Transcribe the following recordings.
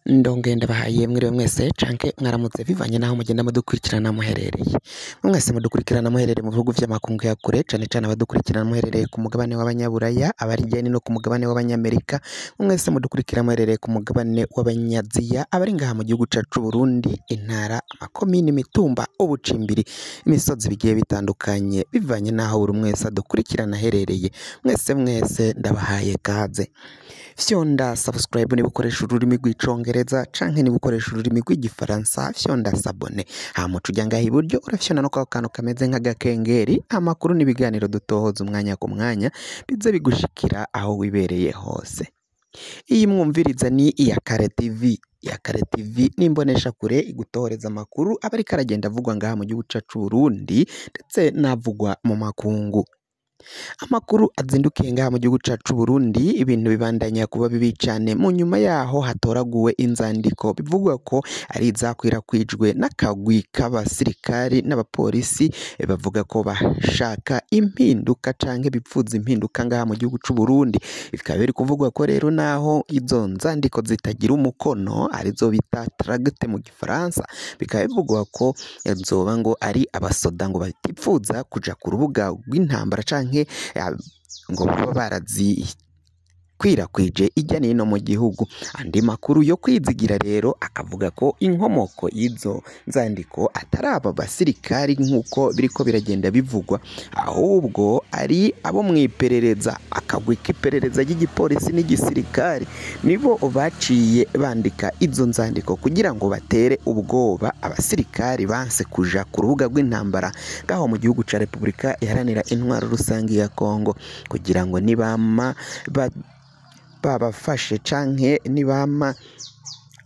Ndongeye ndabahaye mwiriwe mwese canke mwaramutse bivanye naho mugenda mudukurikirana muherereye. Mwese mudukurikirana muherereye mu bihugu vy'amakungu ya kure, cane cane abadukurikirana muherereye ku mugabane w'abanyaburaya, abari hirya no ku mugabane w'abanyamerika, mwese mudukurikira muherereye ku mugabane w'abanyaziya, abari ngaha mu gihugu cacu c'Uburundi, intara, amakomine, imitumba, ubucimbiri, imisozi bigiye bitandukanye, bivanye naho buri umwe wese adukurikirana aherereye. Mwese mwese ndabahaye kaze. Fyonda subscribe niba ukoresha ururimi rw'icongereza canke niba ukoresha ururimi rw'igifaransa, fyonda s'abonner. Hama uca uja ngaha iburyo urafyonda no kwako kantu kameze nk'agakengeri, amakuru n'ibiganiro dutohoza umwanya ku mwanya bize bigushikira aho wibereye hose. Iyi mwumviriza ni Iyakare TV. Iyakare TV ni imboneshakure igutohoreza amakuru aba ariko aragenda avugwa ngaha mu gihugu cacu c'Uburundi ndetse n'avugwa mu makungu. Amakuru azindukiye ngaha mu gihugu cacu c'Uburundi, ibintu bibandanya kuba bibi cane mu nyuma yaho hatoraguwe inzandiko bivugwa ko ari izakwirakwije n'akagwi k'abasirikari n'abapolisi bavuga ko bashaka impinduka canke bipfuza impinduka ngaha mu gihugu c'Uburundi. Bikaba biri kuvugwa ko rero naho izo nzandiko zitagira umukono arizo bita tract mu gifaransa, bikaba bivugwa ko zoba ngo ari abasoda ngo batipfuza kuja ku rubuga rw'intambara canke ngo baba barazikwirakwije irya nino mu gihugu. Andi makuru yo kwizigira rero akavuga ko inkomoko y'izo nzandiko atari aba basirikari nk'uko biriko biragenda bivugwa, ahubwo ari abo mw'iperereza, akagwi k'iperereza ry'igipolisi n'igisirikari nibo baciye bandika izo nzandiko kugira ngo batere ubwoba abasirikari banse kuja ku rubuga rw'intambara ngaho mu gihugu ca Repubulika Iharanira Intwaro Rusangi ya Kongo, kugira ngo nibama babafashe canke nibama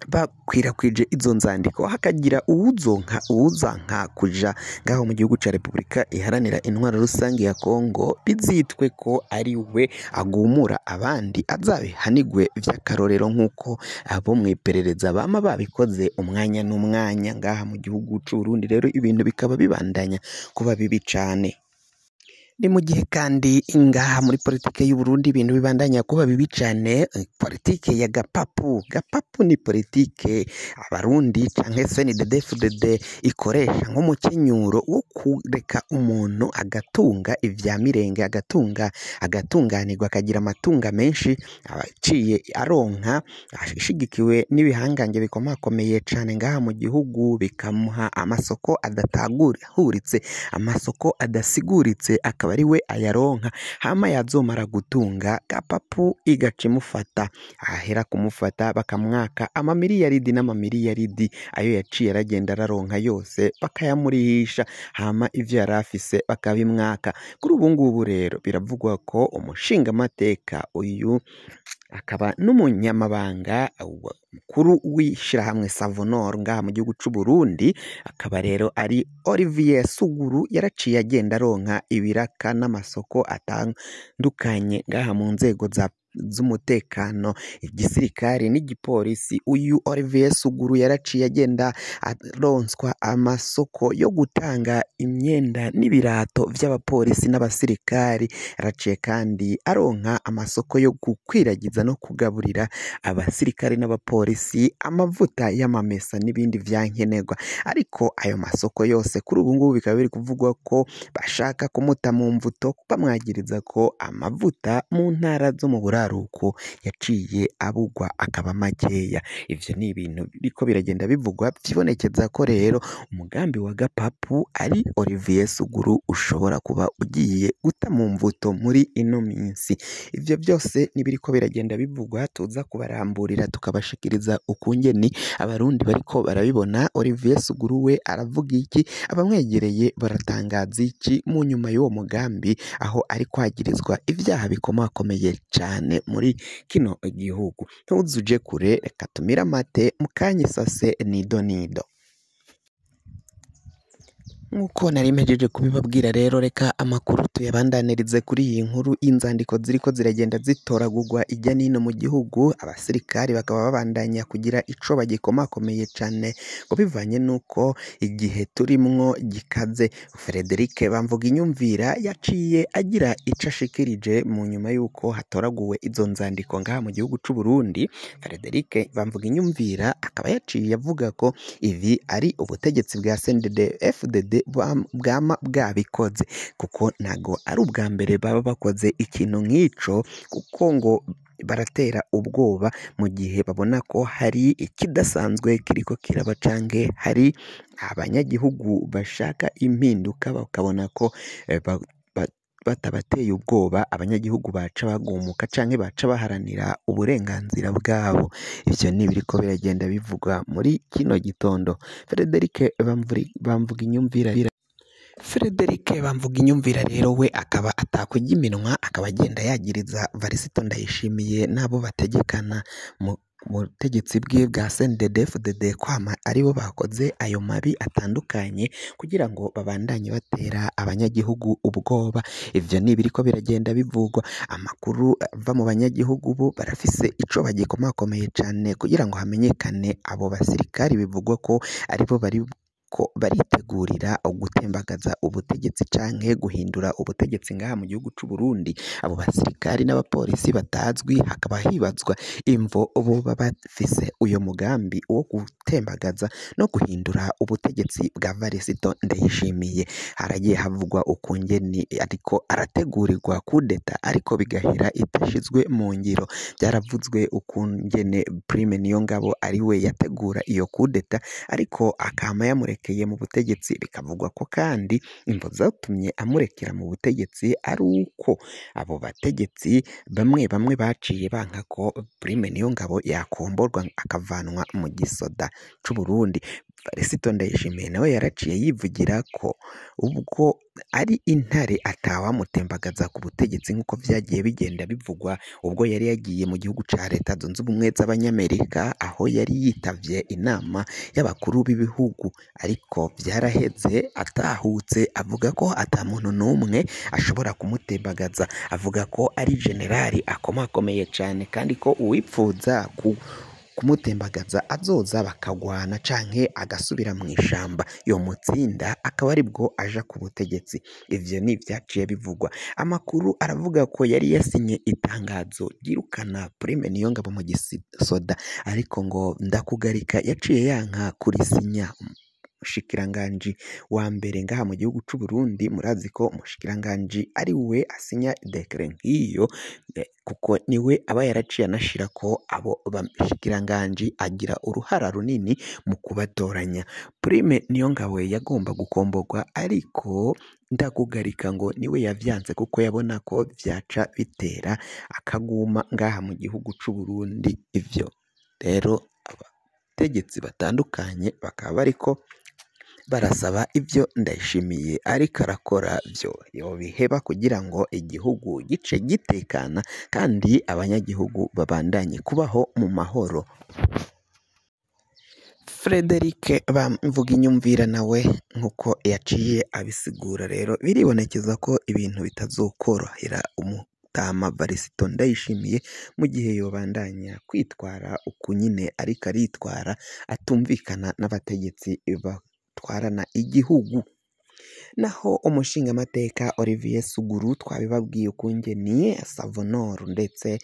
bakwirakwije izo nzandiko hakagira uwuzonka uwuzanka kuja ngaho mu gihugu ca Repubulika Iharanira Intwaro Rusangi ya Kongo, bizitwe ko ari we agumura abandi, azabihanigwe vy'akarorero nk'uko abo mw'iperereza bama babikoze umwanya n'umwanya ngaha mu gihugu c'Uburundi. Rero ibintu bikaba bibandanya kuba bibi cane. Ni mu gihe kandi ngaha muri politike y'Uburundi ibintu bibandanya kuba bibi cane, politike ya gapapu. Gapapu ni politike abarundi canke CNDD-FDD ikoresha nk'umukenyuro wo kureka umuntu agatunga ivya mirenge, agatunga agatunganirwa, akagira amatunga menshi aciye aronka ashigikiwe n'ibihangange bikomakomeye cane ngaha mu gihugu, bikamuha amasoko adatahuritse, amasoko adasiguritse, akaba ari we ayaronka. Hama yazomara gutunga, gapapu igaca imufata, ahera kumufata bakamwaka amamiliyaridi n'amamiliyaridi ayo yaciye aragenda araronka yose bakayamurihisha, hama ivyo yari afise bakabimwaka. Kuri ubu ngubu rero biravugwa ko umushingamateka uyu akaba n'umunyamabanga mukuru w'ishirahamwe Savonor ngaha mu gihugu c'Uburundi, akaba rero ari Olivier Suguru, yaraciye agenda aronka ibiraka n'amasoko atandukanye ngaha mu nzego z'umutekano, igisirikare n'igipolisi. Uyu Olivier Suguru yaraciye agenda aronswa amasoko yo gutanga imyenda n'ibirato vy'abapolisi n'abasirikari, yaraciye kandi aronka amasoko yo gukwiragiza no kugaburira abasirikari n'abapolisi amavuta y'amamesa n'ibindi vyankenerwa. Ariko ayo masoko yose kuri ubu ngubu bikaba biri kuvugwa ko bashaka kumuta mu mvuto, bamwagiriza ko amavuta mu ntara zo mu buraruko yaciye abugwa akaba makeya. Ivyo ni ibintu biriko biragenda bivugwa, vyibonekeza ko rero umugambi wa gapapu ari Olivier Suguru ushobora kuba ugiye guta mu mvuto muri ino minsi. Ivyo byose nibiriko biragenda bivugwa, tuza kubaramburira tukabashikiriza ukungeni abarundi bariko barabibona. Olivier Suguru we aravuga iki? Abamwegereye baratangaza iki mu nyuma y'uwo mugambi, aho ari kwagirizwa ivyaha bikomakomeye cane muri kino gihugu? Ntuzuje kure, reka tumire amate mukanya isase nido nido. Nk'uko nari mpejeje kubibabwira rero, reka amakuru tuyabandanirize kuri iyi nkuru y'inzandiko ziriko ziragenda zitoragurwa ijya n'ino mu gihugu. Abasirikari bakaba babandanya kugira ico bagikomakomeye cane ngo bivanye n'uko igihe turimwo gikaze. Frederic Bamvuginyumvira yaciye agira ico ashikirije mu nyuma y'uko hatoraguwe izo nzandiko ngaha mu gihugu c'u Burundi. Frederic Bamvuginyumvira akaba yaciye avuga ko ibi ari ubutegetsi bwa CNDD-FDD bwama bwabikoze, kuko ntago ari ubwa mbere baba bakoze ikintu nk'ico, kuko ngo baratera ubwoba mu gihe babona ko hari ikidasanzwe kiriko kiraba canke hari abanyagihugu bashaka impinduka, bakabona ko batabateye ubwoba abanyagihugu baca bagumuka canke baca baharanira uburenganzira bwabo. Ivyo ni ibiriko biragenda bivugwa muri kino gitondo. Frederic Bamvuginyumvira Frederic Bamvuginyumvira rero we akaba atakurya iminwa, akaba agenda yagiriza Varisito Ndayishimiye n'abo bategekana mu butegetsi bwe bwa CNDD-FDD kwama aribo bakoze ayo mabi atandukanye kugira ngo babandanye batera abanyagihugu ubwoba. Ivyo ni ibiriko biragenda bivugwa. Amakuru ava mu banyagihugu bo barafise ico bagikomakomeye cane kugira ngo hamenyekane abo basirikari bivugwa ko aribo bari ko baritegurira gutembagaza ubutegetsi canke guhindura ubutegetsi ngaha mu gihugu c'u Burundi. Abo basirikari n'abapolisi batazwi, hakaba hibazwa imvo boba bafise uyo mugambi wo gutembagaza no guhindura ubutegetsi bwa Varisito Ndayishimiye. Haragiye havugwa ukungeni ariko arategurirwa kudeta, ariko bigahera idashizwe mu ngiro. Byaravuzwe ukungene Prime Niyongabo ari we yategura iyo kudeta, ariko akama yamurekeye mu butegetsi. Bikavugwa ko kandi imvo zatumye amurekera mu butegetsi ari uko abo bategetsi bamwe bamwe baciye banka ko Prime Niyongabo yakomborwa akavanwa mu gisoda c'u Burundi. Varisito Ndayishimiye nawe yaraciye yivugira ko ubwo ari intare atawamutembagaza ku butegetsi, nk'uko vyagiye bigenda bivugwa ubwo yari yagiye mu gihugu ca Leta Zunze Ubumwe z'Abanyamerika, aho yari yitavye inama y'abakuru b'ibihugu, ariko vyaraheze atahutse avuga ko ata muntu n'umwe ashobora kumutembagaza. Avuga ko ari generali akomakomeye cane, kandi ko uwipfuza kumutembagaza azoza bakagwana canke agasubira mu ishamba yomutsinda, akaba aribwo aja ku butegetsi. Ivyo ni ivyaciye bivugwa. Amakuru aravuga ko yari yasinye itangazo ryirukana Prime Niyongabo mu gisoda, ariko ngo Ndakugarika yaciye yanka kurisinya. Umushikiranganji wa mbere ngaha mu gihugu c'u Burundi, murazi ko umushikiranganji ari we asinya dekere nk'iyo, kuko niwe aba yaraciye anashira ko abo bashikiranganji agira uruhara runini mu kubatoranya. Prime Niyongabo yagomba gukomborwa, ariko Ndakugarika ngo niwe yavyanze kuko yabona ko vyaca bitera akaguma ngaha mu gihugu c'u Burundi. Ivyo rero abategetsi batandukanye bakaba bariko barasaba ivyo Ndayishimiye ariko arakora vyo yobiheba kugira ngo igihugu gice gitekana kandi abanyagihugu babandanye kubaho mu mahoro. Frederic Bamvuginyumvira nawe nk'uko yaciye abisigura rero, biribonekeza ko ibintu bitazokorohera umutama Varisito Ndayishimiye mu gihe yobandanya kwitwara uku nyine ariko aritwara, atumvikana n'abategetsi batwarana igihugu. Naho umushingamateka Olivier Suguru twabibabwiye ukungeni Savonor ndetse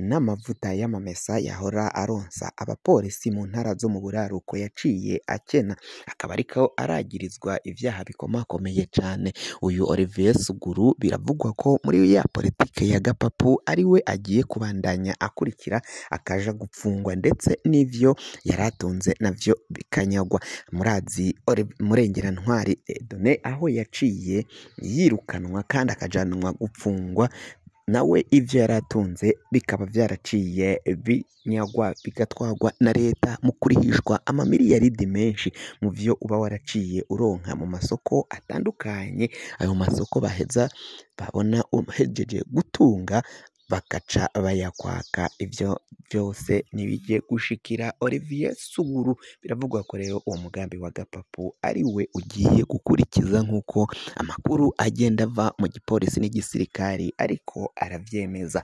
n'amavuta y'amamesa yahora aronsa abapolisi mu ntara zo mu buraruko yaciye akena, akaba ariko aragirizwa ivyaha bikomakomeye cane. Uyu Olivier Suguru biravugwa ko muri ya politike ya gapapu ari we agiye kubandanya akurikira akaja gupfungwa, ndetse n'ivyo yaratunze navyo bikanyagwa. Murazi Murengerantwari Dieudonné aho yaciye yirukanwa kandi akajanwa gupfungwa, nawe ivyo yaratunze bikaba vyaraciye binyagwa bigatwarwa na leta mu kurihishwa amamiliyaridi menshi mu vyo uba waraciye uronka mu masoko atandukanye. Ayo masoko baheza babona uhejeje gutunga bakaca bayakwaka. Ivyo vyose ntibije gushikira Olivier Suguru. Biravugwa ko rero uwo mugambi wa gapapu ari we ugiye gukurikiza, nk'uko amakuru agenda ava mu gipolisi n'igisirikari ariko aravyemeza.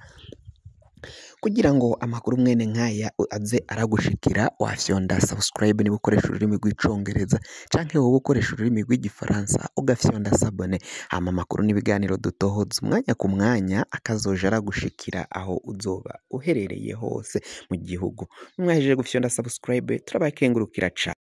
Kugira ngo amakuru mwene nkaya aze aragushikira, wafyonda subscribe niba ukoresha ururimi rw'icongereza, canke wowe ukoresha ururimi rw'igifaransa ugafyonda s'abonner. Hama amakuru n'ibiganiro dutohoza umwanya ku mwanya akazoja aragushikira aho uzoba uherereye hose mu gihugu. Mwahejeje gufyonda subscribe, turabakengurukira cane.